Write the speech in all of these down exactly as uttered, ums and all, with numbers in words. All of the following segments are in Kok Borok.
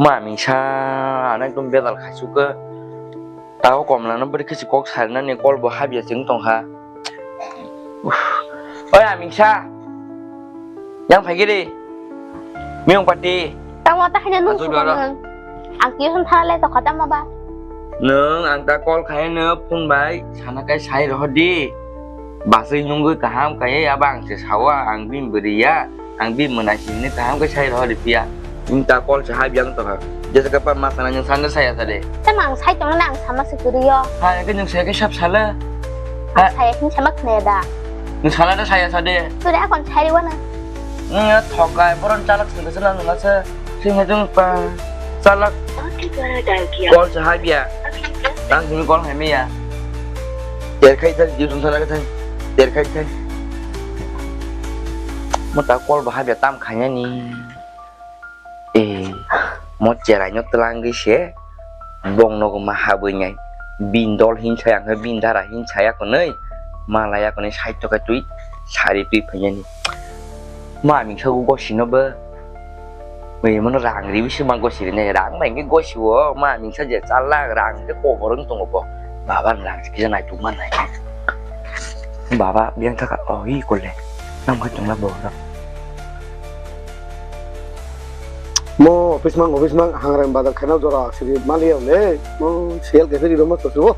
Ma mingsa, ano ekdom bedal khaisuk khe. Tao komla no bwrwi khe se kok sarinani kol bo habya chwng tongkha. Oi amingsa. Yang phaikhe de. Miyung pati. Tamo ta khaina nung Asuk suko dwara. Nung. Ang tuition thana le tokha tamo ba. Nung ang ta call khai no phone bai sana kai sai roh di. Basui nungwi kaham kai aba ang se sawa ang bini bwrwi ya. Ang bini mwnai sini kaham kai sai roh di pia. Nung ta call se hai biang tokha. Jesa ka pa ma sana nung sana saya sa de. Tamo ang sai tongna ang sama se kwrwi yo. Ha ke nung saya ke sab sala. Ang saya kin sama khne da. Nung sala da saya sa de. Tore akon sai wana. Nung ya thokai boron chalak sing kesana nung asa. Sing hajung pa chalak. Call se hai biya. Tang sini call hai miya. Ter khai thai, jiu sung sana khai thai. Ter khai thai. Mo ta call bahai biya tam khanya ni. Eh, mo cherai no twlang gwi se. Bong nogo ma habwi nai. Bin dol hin saya, bin dara hin saya konoi. Malaya konoi side to kai twi. Sari twi phanya ni. Ma mingsa go gosi no bo. Oi, mano rang riwi se ma gosi rinai, rang bai hwnkhe gosi o, ma mingsa je chalak, rang hwnkhe kobor wng tongo bo. Baba ni rang se kisa naituk ma nai. Baba biyang thaka, oh, i kole. Nam khai tongla bo. Mo office mang, office mang, hangrang bazar khaina jora siri mali ya le. Mo sel ke siri roma so subo.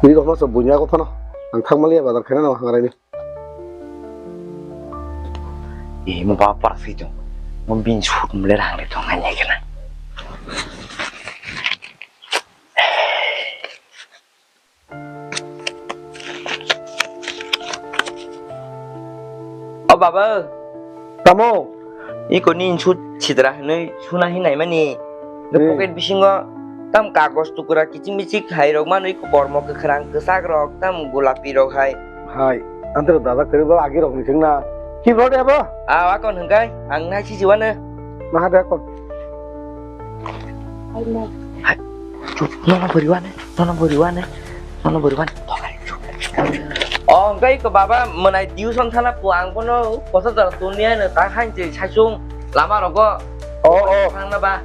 Ni roma so bunya ko phano. Ang thang mali ya bazar khaina no hangrang ni. Eh, mo baba para sui tong. Mo bin sut mo le rang le tong ngai ngai kena. O baba. Tamo? Iko ni insut sidra hinui suna hinai mani. Hmm. Pocket bisingo tam kagos tukura kiching michik hai rok manui kormo kwkhwrang kwchak rok tam gulapi rok hai. Hai, antero dada kwrwi bo agi rok ni singna. Ki bro de bo? Ah, akon hwnkhe ang nai sisi wano. Maha de akon. Hai, chup, nono boriwane, nono boriwane, nono boriwane. O, hwnkhe ko baba mwnai tuition thana po ang bono kosa jora tuni ano ta hain se saichung lama rogo. O, o. Thangna ba.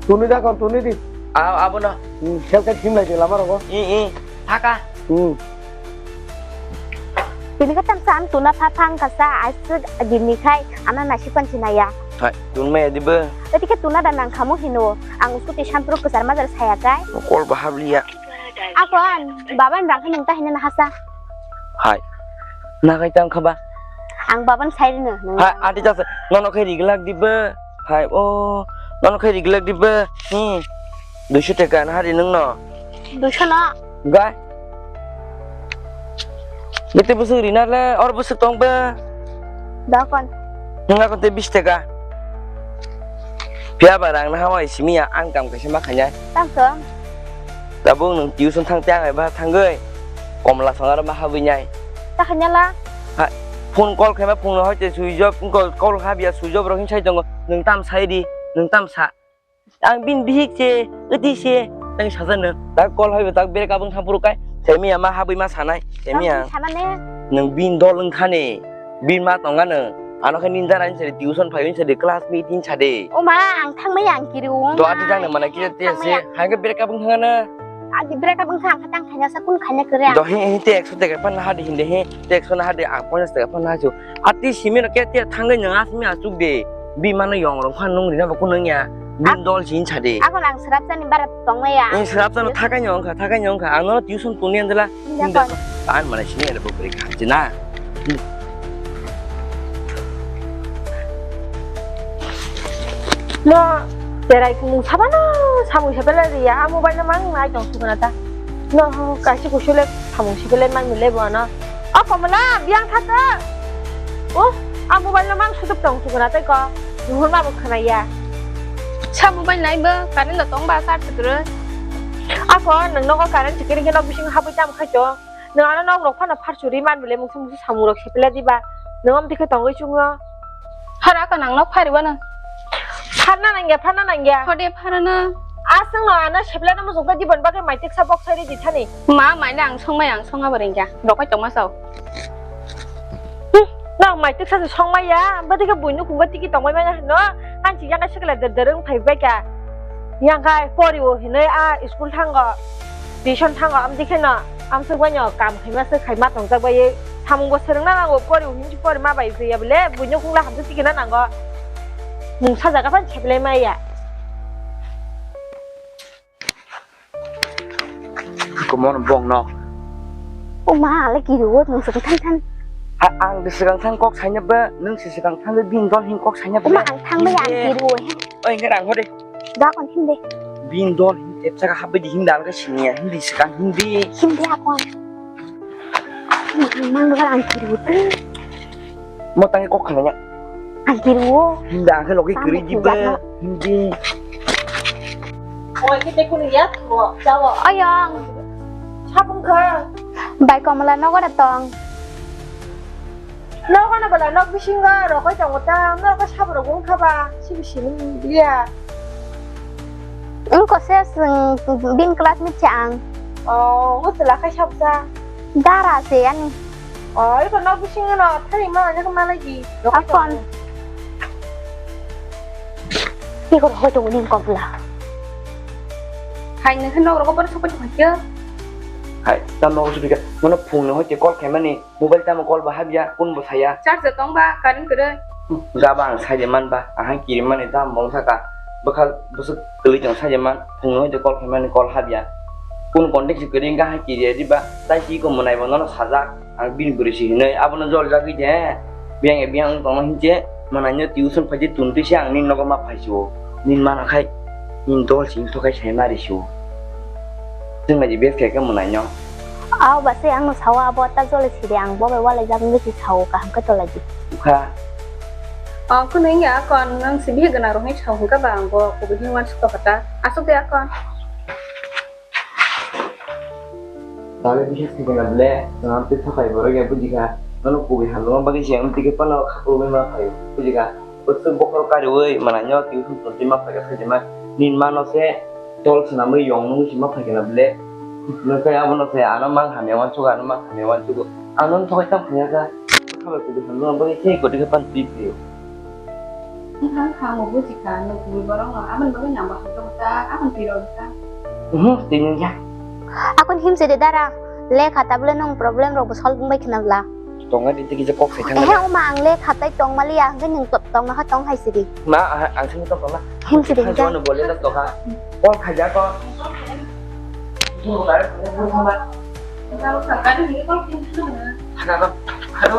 Tuni da kon tuni di. A, abono. Hmm, sel kai thim lai di lama rogo. I, i, thaka. Hmm. Tini khe tamsa ang tuna pha phang kasa aswk gini khai ano naisik panchi naya. Hai, tun maya dibo. Tati khe tuna da nang khamu hino. Ang scooty sampru kwchar majal saya kai. Kol bo habliya. Ako an, baba ni rang khe nung ta hino na hasa. Hai. Na khai tang khaba. Ang baba ni sai rino. Hai, ati jasa. Nono khai riglak dibo. Hai, o, nono khai riglak dibo. Hmm. Duiso teka na hari nung no. Duiso no. Gai. Bete bwswk rina le, or bwswk tong ba? Dokon. Nung akon te bis teka. Phiya ba rang na hawa isimiya ang kam kaisa ma khanya. Tang tong. Tabuk nung tuition thang te ang ba thangoi. Komla song aro ma habwi nai. Ta khanya la. Ha, phone call khaima phone no hoite switch off, call, call kha biya switch off rok hin sai tongo. Nung tam sai di, nung tam sa. Ang bin bihik se, ati se, tang sajano. Tak call haibo tak bere kabang thampuru kai. Semiya ma habwi ma sanai. Semiya. Tang sana ne. Nang bin dol wng thani. Bin ma tongano. Ano khe nindar ani sari tuition phai wng sari class meeting sade. O ma ang thangmai ang kiri wng. Do ati jang mana kiri te se. Hangke bere kabang thangana. Agi bere kabang thang khatang khanya sa kun khanya kere. Do he he te ekso teka pan hadi hinde he. Te ekso na hadi ang ponchas teka pan hachu. Ati simi no ke te thangwi nang asmi asuk de. Bi mano yong rong khan nung rina ba kun nung ya. Bin dol sin chade. Ako nang srap jani bara tongmaya. Ni srap jani thakai nyong kha, thakai nyong kha. Ano tuition tuni andela. Tan mana sini ada bukri kha jina. Mo terai kumung sabano samung sepela riya. A mobile na mang nai tong sukana ta. No kaisi kusule samung sepela mang mile bo ano. O Komla, biyang tha ta. O, a mobile no mang sutup tong sukuna tei ko. Nuhur ma bo khwnaya. Sa mobile nai bo, current no tong ba, charge kwrwi. Ako, nwng nogo current chikiri khe nok bising habwi tam khai to. Nwng ano nok rok phano phar churi man bile mungsa mungsa samung rok sepela diba. Nwng om dikhe tongwi chungo. Hara ka nang nok phari wano. Pharna nangya, pharna nangya. Hode pharana. Aswng no ano sepela no muchung ta dibon bagwi mai teksa bok sai di thani. Ma mai na ang song mai ang song abo rengya. Rok pai tongma sao. Hmm, Tang mai tiksa se song mai ya, bwdike buino kungo tiki tong bai manya hino, ang si yang kaisa kela der der wng phai bai kha. Yang kai pori o hinoi a school thango, tuition thango, amtwi kheno amsuk bai no kam khaima se khaima tongjak bai, samung bo swrwng na nango, pori o hinsi pori ma bai ya bole, buino kungla hamsuk tiki na nango, mungsa jaga phan seplai mai ya. Komon bong no. O ma, le kiru o, nung swkang thang thang. Ha, ang de swkang thang kok saina ba, nung si swkang thang de bin dol hin kok saina ba. O ma, ang thang bai ang kiru o he. Oi, ngarang hore. Da kon hin de. Bin dol hin tep saka habai di hin dal ka sini ya, hin di swkang hin di. Hin de akon. Mang ngarang kiru o. Mo tangi kok khana ya. Ang kiru o. Hinda ang khe logi kiri di ba. Hindi. Oi, kete kunu ya, tho, jawo. Ayang. Sabung kha. Bai komla nogo da tong. Nogo na bala nok bisingo rokoi tongo ta, nogo sabro gung kha ba, sibi sini liya. Wngkha se, chwng bini classmate se ang. Oh, o chwla khai sabsa? Dara se ani. Oh, iko nok bisingo no thani ma ani malai di. Akon. Iko rokoi tongo ning kopla. Hai, nang nok rokoi bor sokoi tongkha. Hai, ta nok sokoi ka. Mano phung no hoite call khaimani. Mobile tamo call bo habya, kun bo saya. Charge tong ba, current kwrwi. Gaba ang saje man ba, ahai kiri mani tamo bong saka. Bwkhal bwswk kwlwi tong saje man, phungno hoite call khaimani call habya. Kun contact se kwrwi wngkha hai kiri di ba, tai si ko mwnai bo nono sajak. Ang bini bwrwi si hinwi abono jol jagwi de. Biyang e biyang wng tongma hinche, mwnai no tuition phaidi tun twi se ang nini nogo ma phaisio. Nini mana khai, nini dol si wngthokai sai ma risio. Chwng naidi bes khe khe mwnai no. Aw ba se ang no sao abo ta jole siri ang bo bai walai jak wngwi si sao kaham khe tolai di. Ukha. O kuno wngya akon nang si bihi gana rohni sao hwnkha ba ang bo kubui hwnwi wansuk tokha ta. Asuk de akon. Tale bihi sikena ble, nang tei thapai borok ya bujikha. Nono kubui hamlwma bagwi se ang tike pano khapulwi ma phaio bujikha. Bwswk bokhorok kariui mwnai no tuition tongtwi ma phaikha saima. Nini mano se tol swnamwi yong nungwi se ma phaikha na ble. Nwng khe abono se ano mang hamya uansugo, ano mang hamya uansugo. Ano wng thogwi tamo hamya kha. Bwkha bai kubui hamya bagwi se kwtwi khe pan twi phaiyo. Wngkha wngkha, omo bujikha, nwng kubui borok no aboni bagwi nang bo hamjakgo ta, aboni twi rw ta. Mhm, twi nung ya. Akon himse de dara, lekha tabule nwng problem rok bo solve wngbai khna bla. Tonga di tigi je kok sai thang. Ehe, uma ang le khatai tong mali ya, hwnkhe nwng to-, tong nokha tong hai sidi. Ma, aha, ang sini tong tong na. Him sidi ha, hwnkhe. Jono bole da tokha. Kok khaja ko. Duro kar, duro ma. Haka ko, hado.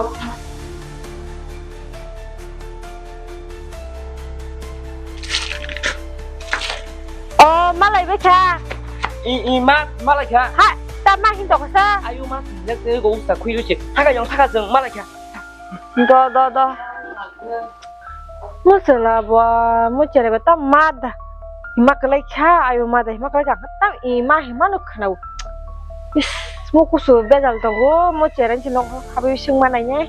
O, malai bai kha. I, i, ma, malai kha. Ha, ta ma hin tokha sa. Ayu ma, nek te go usta khui uchi. Haga yong thaka jeng malai kha. Do, do, do. Musela bo, muchere ba ta ma da. Hima kalai kha, ayu ma da, hima kalai kha. Tam i ma hima nuk khana. Is, mo kusu bejal tongo, muchere si nok khabi sung ma nai ne.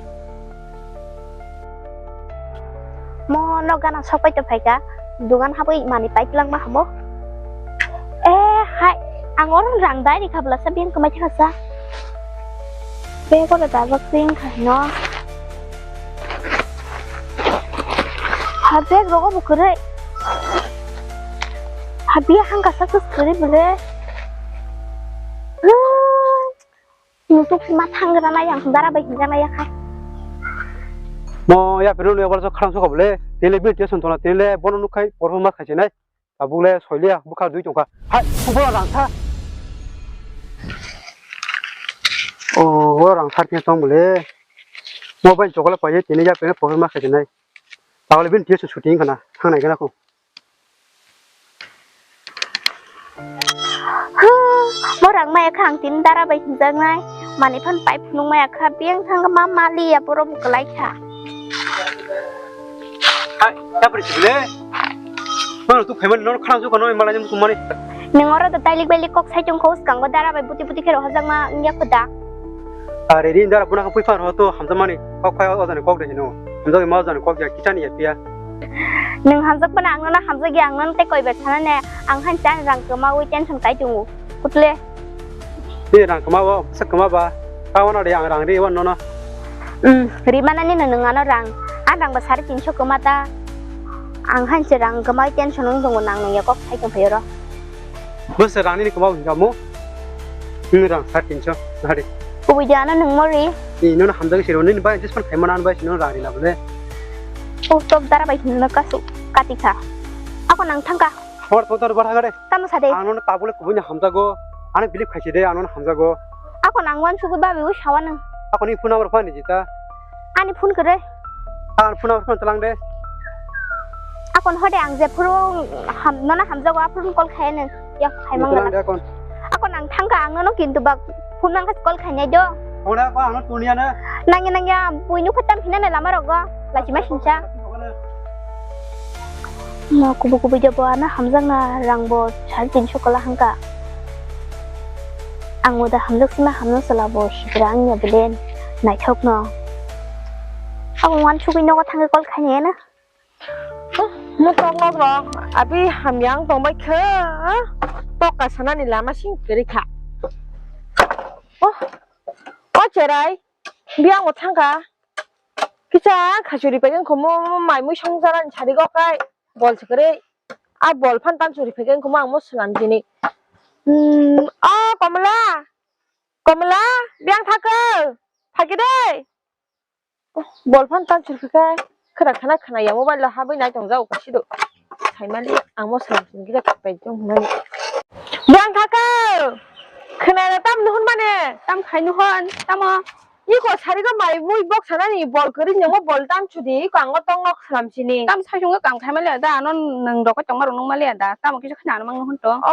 Mo nok gana sok pai tong phaikha, dugan habwi manwi pai twlangma hamo. Eh, hai, ang oro rang dai rikha bwla sa beng kwmai thangsa. Bego da dajak sing kha hino. Ha beg rogo bo kwrwi. Ha biya hangka sa kwrwi bwle. Nutuk si ma thangra na yang dara bai hinjak na yakha. Mo ya pero no yabar so kharang so kable. Tele bi te son tona tele bono nukhai porho ma khai chenai. Tabuk le soiliya bwkha dui tongkha. Hai, kubura rangsa. O, o rangsa khe tong bole. Mobile chokole paye tini ya pero porho ma khai chenai. Tabuk le bin te shooting kana. Thangnai kana ko. Huh, mo rang maya kha ang tini dara bai hinjaknai. Mani phan pai phunuk maya kha, biyang thang ma mali ya borok bo kwlai kha. Hai, tapri sibile. Mano tu phaimani nono khana jukha noi malai jam sumani. Neng oro da tailik bailik kok sai tong kho, skango dara bai buti buti khe rohorjakma wngya kho da. Are ri dara buna kha pui phan ho to hamjakmani kok phai o jani kok de hino. Hamjak ma jani kok ya kichani ya pia. Nwng hamjak phano ang nono hamjak ya, ang nono tei koi ber sana ne, ang han chan rang kwma ui tension kai tongo. Kutle. Ni rang kwma bo, bwsa kwma ba. Ka wana de ang rang ri wan nono. Hmm, rimanani no nwng ano rang. Ang rang bo sari tinso kwma ta. Ang hanse rang kwmai tension wng tongo, nang nungya kok sai tong phaio ro. Bwswk rang nini kwma hwnka mo? Nwng rang sari tinso, nari. Kubui de ano nwng mori. Ni nono hamjak siro, nini bai adjust khaimano ano bai sino rang rina bole. O tok dara bai hwnno kasu kati kha. Ako nang thangka. Hor to tor bar hagare. Tamo sade. Ang nono tabule kubui ni hamjago. Ano believe khaisi de, ang nono hamjago. Ako nang wan sugu babi u sawa nang. Ako ni phone number phone ni jita. Ani phone kere. Ang phone number phone talang de. Akon hode ang je phuru ham, nono hamjago, aphuru call khaye nang. Ya, khaimang Talang de akon. Akon ang thangka, ang nono kintu bak phone nang call khainai do. Ora ko ano tunia na. Nangya nangya, buinu khatam hinane lama rogo. Lachima sincha. No kubu kubu jabo ano hamjakna rang bo sari tinso kwla hangka. Ang uda hamjak sima hamno sala bo sikra angya belen naithok no. Ako wan sugui nogo thangwi call khainai na. Mutok nok rok abi hamya ang tongbai khe. Tok kasanani lama sing kwrwi kha. Oh, oh cherai, biyango thangka. Kisa khachuri paigen kho mo mai mui songjarani sari go kai. Bol se kwrwi. A bol phan tam churi phaikhe wngkha mo ang mo swnam chini. Hmm, o Komla, Komla, biyang thakhe, phaikhe de. Bol phan tam churi phaikhe, khwna khana khana ya mobile lo habwi nai tong jago kasi do. Saimali ang mo swnam chini gida pai tong hwnmani. Biyang thakhe, khwna tam nuhun mane, tam khai nuhun, tamo. Iko sarigo mai mui bok sanani bol kwrwi nungmo bol tam chudi, iko ang o tong nok swnam chini. Tam sai chungo kam khai maliya da, ano nung rok tongma rok nung maliya da, tamo kisa khna ano mang nuhun to. O,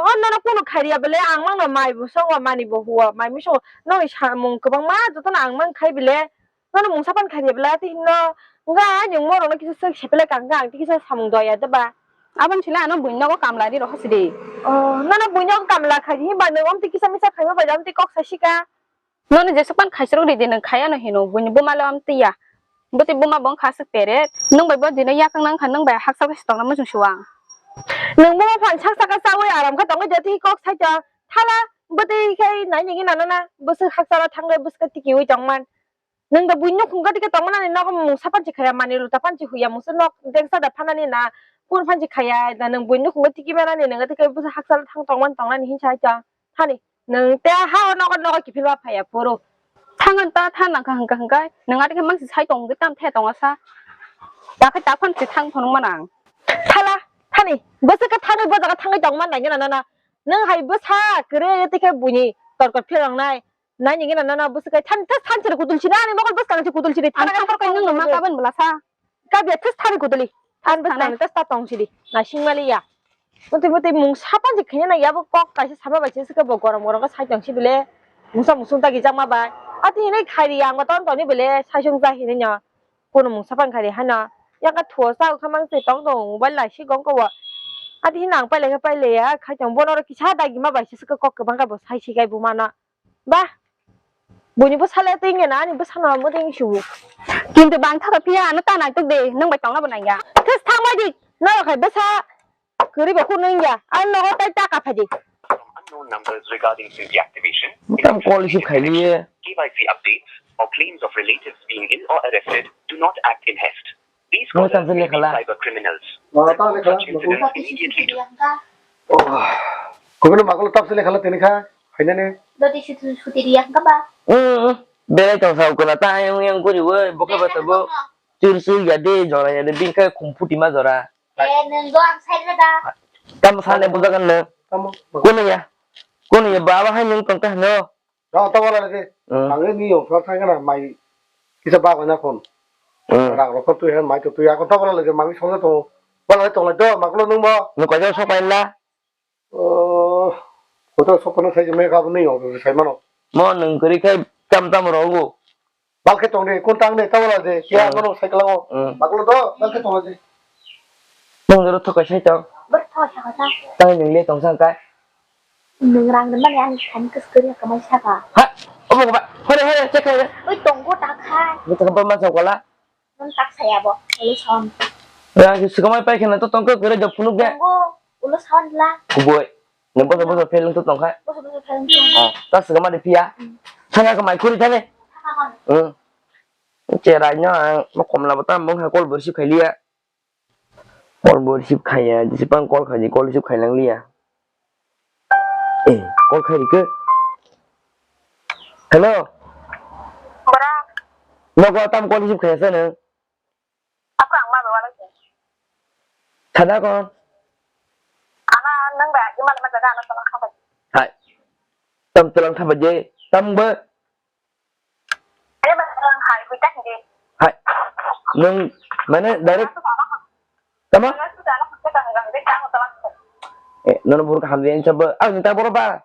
o nono kunu khai riya bele, ang mangno mai bo songo, mani bo huo, mai mui songo, noni samung kwbangma jotono ang mang khai bele, nono mungsa pan khai riya bele, ati hinno, nga nungmo rokno kisa sek sepele kang kang, ti kisa samung doya da ba. Abon sila ano buino ko kamla di roha sidi. O, nono buino ko kamla khai di, himba nung om ti kisa misa khai ma ba, om ti kok sa sika. Nono jesuk pan khaisrok ridi, nwng khaya no hino, buini buma le amtwi ya. Bwtwi buma bo wngkha aswk peret. Nwng bai bo dino yakang nang kha, nwng bai haksa khe tongna muchung suwang. Nwng buma phan sak saka chawi aram khe tongwi jotwi kok saito. Thala bwtwi khe nai nini nana na bwswk haksa thangwi bwswk tikiwi tongman. Nwng da buini nukhung gati khe tongmani nogo mungsa panchi khaya mani luta panchi huya mungsa nok dengsa da phanani na kun panchi khaya da nwng buini nukhung gati kimanani nwng gati khe bwswk haksa thang tongman tongnani hinsa aito. Thani. Nwng te ha o nogo nogo kiphilma phaiya phuru. Thangan ta than nang kha hwnkha hwnkhe nwng ati khe mangsi sai tong tang the tong asa. Takhe ta phan se thang phunuk manang. Thala thani bwswk khe thangwi bo jaga thangwi tong man nai gana nana. Nwng hai bwsa kwrwi tei khe buini torkot philongnai. Nai ni gana nana bwswk khe than than sere kudul sina ani mokol bwskang se kudul sini. Ang thang thang khe nwng ma kaban bwlasa. Kabya thus thani kuduli. Ang bwskang thani thus ta tong sidi. Na singmali ya. Mutwi mutwi mung sapan se khene na yabo kok kaisa sama bai se sike bo gorom gorom khe sai tong si bile. Mungsa musung ta gijak ma bai. Ati hinai khairi ang ton toni bile sai sung ja hinai no. Kono mung sapan khairi hano. Yaka thuo sa kha mang se tong tong mobile lai si gong ko. Ati hinang paile khe paile ya khai tong bono kisa dagi ma bai se sike kok kwbang khe bo sai si gai bo mano. Ba, buini bwsale twi wngya na ani bwsano mudeng subu. Kintu bang thaka phiya ano ta naitok de, nwng bai tongna bo nangya. Thus thang bai di, norok hai bwsa kwrwi bai khuk nungya, ano nogo tai taka phai di. From unknown numbers regarding SIM deactivation, Tam call receive khailiye. K Y C updates, or claims of relatives being ill or arrested. Do not act in haste. These Mo callers tam se may be lekhala. Cyber criminals. Mo tam lekhala, Report such incidents immediately to Kubun makulo tapsile khala tini kha, hainani. Doti suti suti riya hwnkha ba? Mm, mm. Belai tong sa ukuna ta ayang uyang guri woi, boke bata bo. Chur chur ya de, jora ya de, bini kha khum phuti ma jora. Eh, nwng do ang side da. Tamo sane bujagan no. Tamo. Kono ya? Kono ya baba hai nwng tong ta no? Rang ta wala lagi. Hmm. Ang ni yong thang thang na mai kisa ba na kon. Hmm. Rang rok tu ya mai tu ya kon ta wala lagi mai song to. Wala to la do makulo nwng bo. Nwng koi sok pai la. Oh, hotel sok kono sai me ka ni yong sai mano. Mo nwng kri khai tam tam ro go. Balke tong de kon tang de ta wala de. Ya Hmm. Kono sai kala go. Hmm. Makulo do balke tong de. Nwng ro thokai sai tong. Ber thokai sai ta. Tang nwng le tong sang kai. Nwng rang rwmani ani sani kwskwrwi kwmai saka. Ha, omo ba, hore, hore, check khai. Oi, tongo ta khai. Bo ta ba ma sa wala. Nwng tak saya bo, uli son. Rang si swkamai pai khana to tongko kwrwi do phunuk de. Tongo, ulo son la. Kuboi. Nwng boso boso phelung to tongkha. Boso boso phelung to. Oh, ta swkamai de phiya. Hmm. Sana ka mai khuri thane. Thaka kon. Hmm. Cherai no ang mo komla bo tamo wngkha call bo receive khailiya. Call bo receive khaiya, jisipang call khaidi, call receive khailang liya. Eh, call khai rikhe. Hello. Bora. Nogo tam call receive khaiya sa nang. Apa ang ma ba wala ke? Thada kon. Ana nang ba, gimala ma jaga ana tolong khabai. Hai. Tam tolong khabai je, tam ba. Ani ba ang hai hui tak je. Hai. Nung mana direct. Tama? Mana sudah lah kita kan nggak bisa tolong. Eh, nono buruk hamdi yang coba. Ah, minta berapa?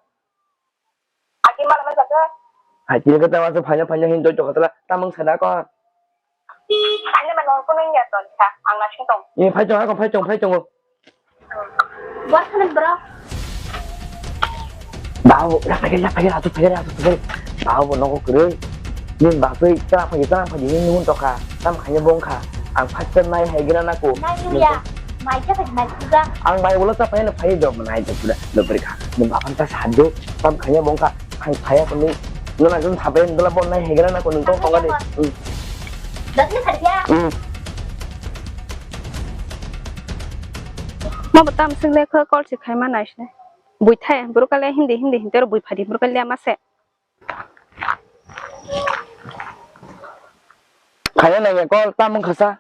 Agi mala mai jaga. Hai, tini kata masa phanya phanya hin toi tokatla tamang sada ko. Ani mana kuno ya ton sa, ang na sing tong. Ini phai tong, ako phai tong, phai tong. Buat kan bro. Bau, la pagel, la pagel, atu pagel, atu pagel. Bau bo nogo kurui. Nin bapui tara phai, tara phai, nin nun toka. Tam khanya bongkha. Ang phai nai hai gina nako. Nai ya. Mai khe phai mai kuga. Ang mai ulo ta phai na phai do manai do pura do pura kha. Ni bapan ta sadu tam khanya bongkha. Phai phaya kuni. Nuna jun thabe ndola bon nai hegera na kuni tong tonga de. Hmm. Dati kharya. Hmm. Ma batam sing le kho call si khai ma nai sne. Bui thai burkale hindi hindi hindi ro bui phadi burkale ma se. Khaya nai call tam khasa.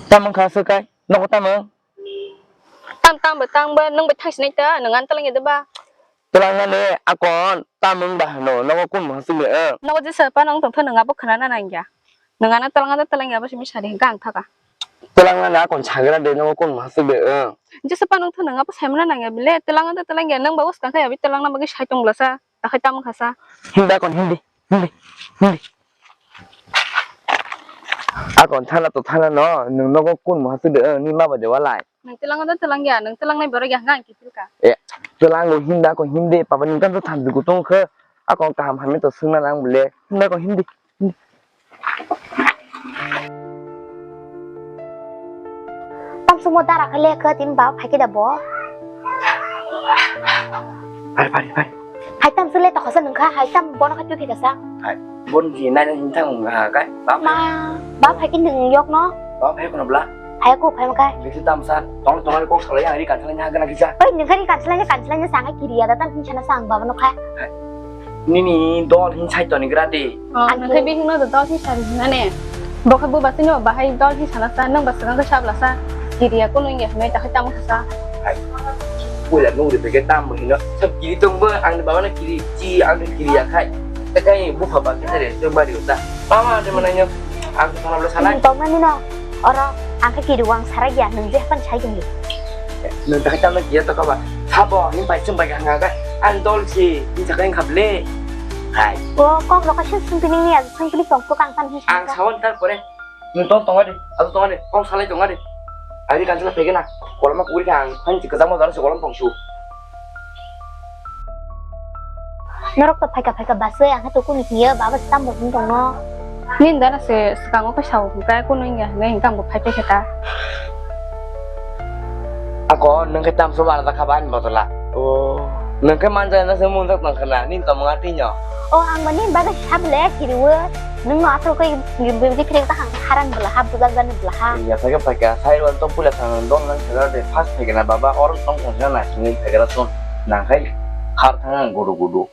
Tamang kha swkai, nogo tamang. Tam tam bo tang bo, nung bo thang sinai ta, nung an talang ya de ba. Talang nani akon tamang ba hano, nogo kun mo sing le. Nogo jesa pa nung tong tho nung abo khana na nang ya. Nung ano talang da talang ya ba simi sari gang thaka. Talang nani akon sagra de nogo kun mo sing le. Jesa pa nung tho nung abo sai mana nang ya bile, talang da talang ya nung ba us kan kha ya bi talang na ba sai tong bla sa. Takhai tamo khasa. Hindi akon hindi. Hindi. Hindi. Akon thana to thana no, nung nogo kun mo hasuk de, ni ma ba de walai. Nung telang da telang ya, nung telang nai borok ya nang kifil ka. E, telang lo hindi akon hindi, papa nung kan to tham dugu tong khe. Akon kaham hamya to sungna nang bole. Hindi akon hindi. Tamsukmo dara khe lekha tini baba phaikhe da bo. Phari, phari, phari. Hai tamsuk le tokha sa nungkha, hai tam bono kha twi khe kasa. Hai, bon ji nai nai hintang wngkha kai. Baba. Ma, baba phaikhe nung yok no. Baba phai kono bla. Hai ko phai makai. Bisi tamsa, tong tong kok salai yang ri kan salai nya gana kisa. Oi, nungkha ri kan salai nya, kan salai nya sanga kiriya da tam hinsana sang baba no kha. Hai. Nini dol hin sai toni gra de. Oh, ang nang khai bihik no dol hin sai nane. Bo khai bo basino bahai dol hin sana sa, nang ba swkang khe sabla sa. Kiriya kunu wngya hwnwi ta khai tamo kha sa. Hai. Puila nung ri peke tam bo hino. Sab kiri tong bo, ang ni baba no kiri chi, ang ni kiri ya khai. Ta kai bupha ba khe re, tong bari uta. Mama de mananyo, ang sana bla sana. Tong nani no. Oro ang khe kiri wang sarai ya, nung je pan sai tong. Nung ta khe tamno kiya to kaba. Sabo, ni bai chum bai hanga ga. Ang dol si, ni chakai khable. Hai. O kok rok sing sing pining ni, sing pining tong ko kang tan hi. Ang sawon tar pore. Nung tong tong ade, adu tong ade, kok salai tong ade. Ari kan sala pegena. Kolom ma kuri kang, han chik jamo dal se kolom tong su. Norok to phaika phaika basai, ang khe to kunu hiya, baba se tambo hwn tongno. Nini dana se swkango khe sao hwn khe kunu wngya hwnwi hwn khe ang bo phai phai khe ta. Ako nwng khe tamso bara da kha ba ani botola. O. Nwng khe manja na se munjak tong khna, nini tongmung a twi no. O ang bo nini bagwi sab le kiriwo. Nwng no aswk khe bibidi phirek ta hang haran bwla ha, bwjak jani bwla ha. Ya phai khe phai kha, sai wan to pula thang dong nang khna de first phai khe na baba or tong khna na sini phai khe ra sun. Nang khai khar thang ang gudu gudu.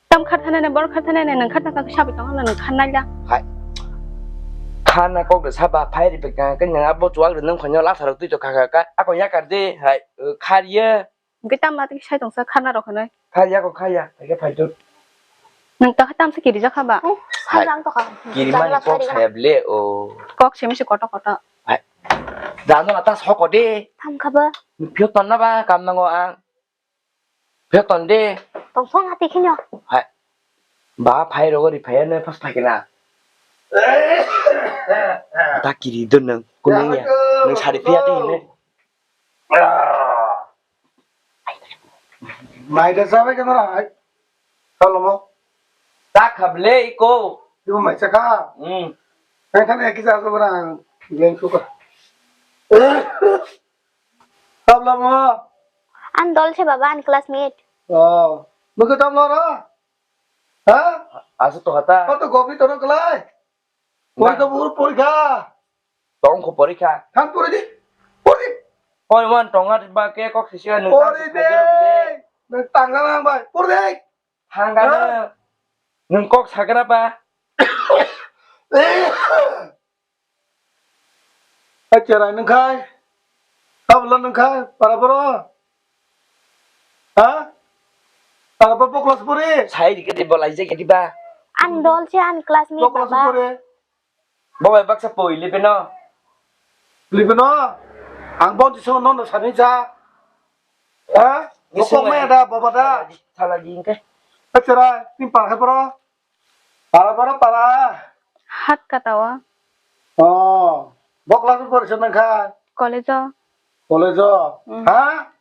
Tam kharthanai ne, borok kharthanai ne, nwng khartha kha khe sabai tongo, nwng kharnai da. Hai. Kharna kok de saba, phai ri pekang, khe nwng abo chuwak de nwng khonyo lasarok twi to kha kha kha, ako yakar de, hai, khar ye. Hwnkhe tam ma twi sai tongsa kharna rok hinwi. Khar ya ko khar ya, hai khe phai to. Nwng ta khe tam se kiri jakha ba? Hai. Sajang to kha. Kiri mani kok saya ble o. Kok simi se koto koto. Hai. Jano na ta soko de. Tham kha ba? Phiyok tonna ba, kam nango ang. Phiyok ton de. Tong song hati khinyo. Hai. Ba phai rogo ri phai ne pas phai kena. Ta kiri don nang kunung ya. Nang sari phiya te ne. Mai da sabai kena hai. Kalomo. Ta khable ko. Ibu mai saka. Hmm. Nang thang ya kisa so bana. Leng suka. Tabla mo? An dol se baba, an classmate. Oh. Muke tabla ra? Ha? Asu to hata. Kau to gobi to no kelai. Porikha bor, porikha. Tong kho porikha. Than pori di. Pori di. Pori wan tonga ba ke kok sisi nwng Pori de. Nwng tangna nang bai. Pori de. Thangano. Ha? Nwng kok sagra ba. Ai cherai nwng khai. Tabla nwng khai. Para boro. Ha? Para boro class pori. Sai di ke di bolai je ke di ba. Ang dol se ang class ni Bo class baba. Pori. Bo bai baksa poi lipe no. Lipe no. Ang bon tiso no no sani cha. Ha? Bo kok maya da baba da. Thala di ke. Achara, tin para hai boro. Para boro para. Hat katawa. Oh. Bo class pori se nang kha. College o. College o. Mm. Ha?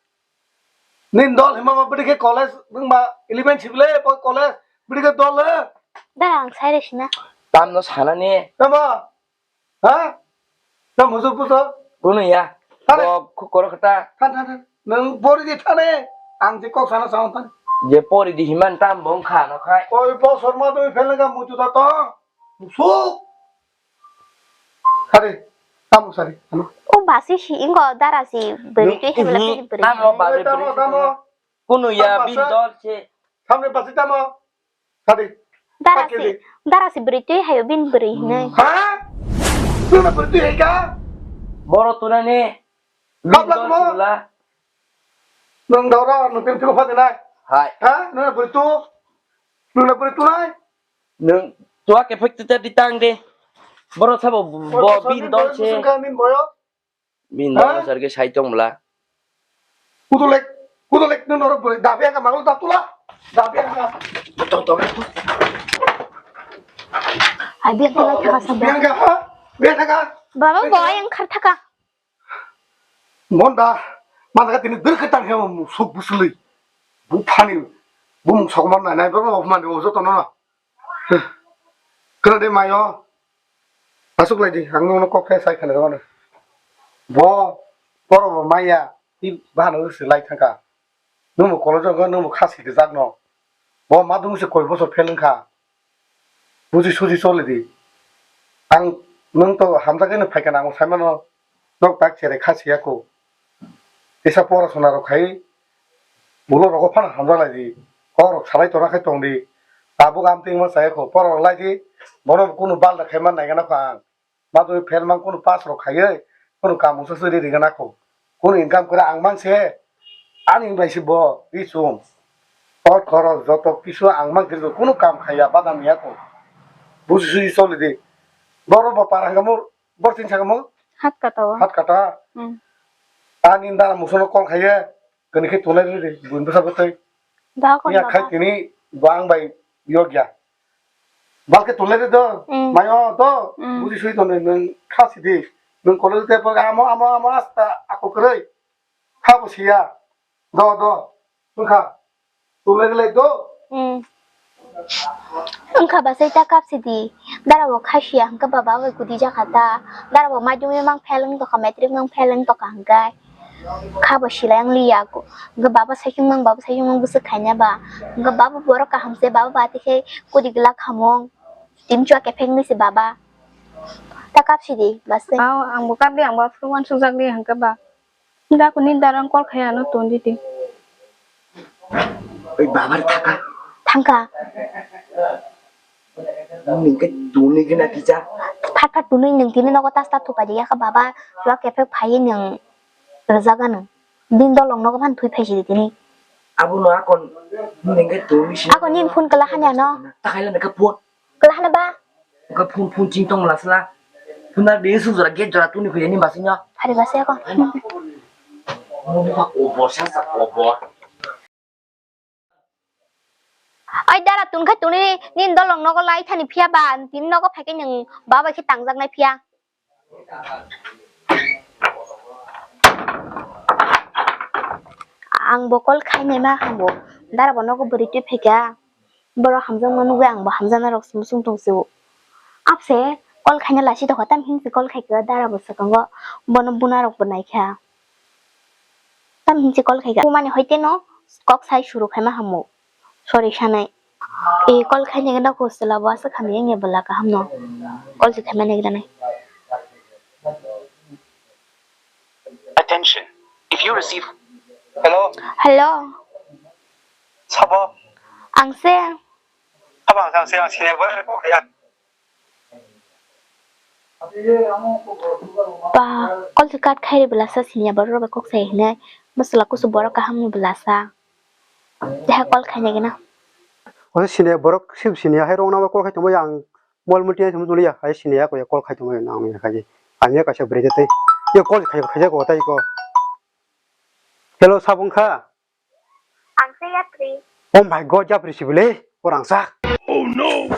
Nin dol hima ma bidi ke college, nung ma eleven sibile, bo college, bidi ke dol le. Da, ang sai resi na. Tam no sana ni. Tama? Ha? Tam musu puso? Kunu ya. Thane. Bo ku koro kata. Than, than, than. Nung pori di thane. Ang je kok sana sana than. Je pori di himan tam bong kha no khai. Oi, bo sorma tu fel ga mutu da to. Musu. Sari, tamo sari, ano. O basi si ingo dara si beri twi hebla beri. Tamo bari beri. Tamo, tamo. Kunu ya bin dol se. Tamo basi tamo. Sari. Dara si, dara si beri twi hayo bin beri hinai. Ha? Tuna beri twi hai ka? Boro tuna ne. Bin dol si bula. Nung doro, nung tim tim fadi nai. Hai. Ha? Nung beri tu? Nung beri tu nai? Nwng tua ke phek tete di tang de. Boro sabo bo bin dol se. Bin dol sar ke sai tong bla. Kudulek, kudulek nung norok bwrwi. Dabi aga magul da tula. Dabi aga. Tong tong. Ai biya tula thaka sabo. Biya ga ha? Biya thaka. Baba bo ayang khar thaka. Monda, manda tini dwrkhe tang khe mung sok bwswlwi. Bu phani, bu mung sok man nai nai, bo mani o joto no. Kena de mayo. Asuk lai di, ang no kok khe sai khana mano. Bo, boro bo maya, i bahano se lai thangka. Nwng bo college o nwng bo khasi gijak no. Bo madung se koi bosor fail wngkha. Buji suji choli di. Ang nwng to hamjagwi no phaikha na, ang sai mano nok tak cherai kha siya ko. Tisa pora sona rok khai ulo rogo phano hamjak lai di. Kok rok salai tona khai tong di. Tabuk amtwing ma chaya ko pora rok lai di. Bono kunu balda khai man nai gana kho ang. Madui fail mang kunu pass rok khaiwi kunu kamungsa suri rigana kho. Kunu income kwrwi ang mang se ani bai se bo ri chum. Pot khorok joto kisu ang mang khe kunu kam khaiya badam ya kho. Busi susi choli di. Boro bo para hangamo bor tin sangamo. Hat kata o. Hat kata. Hmm. Ani dara musono call khaiye. Kani khe tunai ri buin bwsa bwtwi. Da kon ya baba. Khai tini bang bai yogya. Balke tunai ri do. Mm. Mayo do. Mm. Buji sui tonne nung khasi di. Nung college te pag amo amo amo asta ako kwrwi. Kha bo siya. Do do. Nung kha. Tunai ri lai do. Mm. Wngkha bwsai ta kapsi di. Dara bo khai siya hwnkhe baba bai kudi jakha ta. Dara bo madhyamik mang fail wng tokha, matric mang fail wng tokha hwnkhe. Kha bo silai ang liya ko. Hwnkhe baba saikung mang, baba saikung mang bwswk khaina ba. Hwnkhe baba borok kaham se, baba ba tikhe kudi glak hamung. Tim chua kephek ni se baba. Ta kapsi di bwsai. Aw, ang bo kap di, ang bo phuru wansuk jak di hwnkhe ba. Da kuni darang call khai ano ton di di. Oi babar thaka. Thangka. Ningke tuni gina kisa. Phat phat tuni nung tini nogo tas ta thupai di ya kha baba. Chua kephek phai nung rwjaga nung. Din dolong nogo phan thui phai si di tini. Abo no akon ningke tuni si. Akon nin phone kala hanya no. Takai la neka phone. Kala hana ba. Oke phone phone ching tong la sla. Phone na de su jora gate jora tuni khuya ni ba sing ya. Hari ba se ko. Mo ba o bo sa sa o bo. Ai dara tun khai tuni nin dolong nogo lai thani phiya ba tin nogo phai ke nung baba khe tang jak nai phiya. Ang bo call khai nai ma hambo. Dara bo nogo bwrwi twi phai kha. Borok hamjakma nugwi ang bo hamjaknai rok se muchung tong se o. Apse call khaina lasi tokha, tam hinsi call khai kha dara bo swkango bono buna rok bo nai kha. Tam hinsi call khai kha. Bumani hoi teno kok sai suru khaima hamo. Sorry sanai. E, call khaina gana ko sela bo asa khami yang ya bela kaham no. Call si khaina gana nai. Attention. If you receive Hello, Hello. Sabo. Ang se. Sabo ang se, ang sine bo ya. Ba, call si cut khai bela sa sinya baro ba kok sai hine. Masala kusu boro kaham ni bela sa. Deha call khaina gana. O sine borok sib sine hai rong na call khai tongma yang. Mol multi ai thum tuliya, hai sini ya, ko ya call khai tongma nang ya khai. Ani ya kaisa bere jete. Ya call khai khai ko tai ko. Hello, sabung kha? Ang se yapri. Oh my God, yapri sibile, orang sa. Oh no.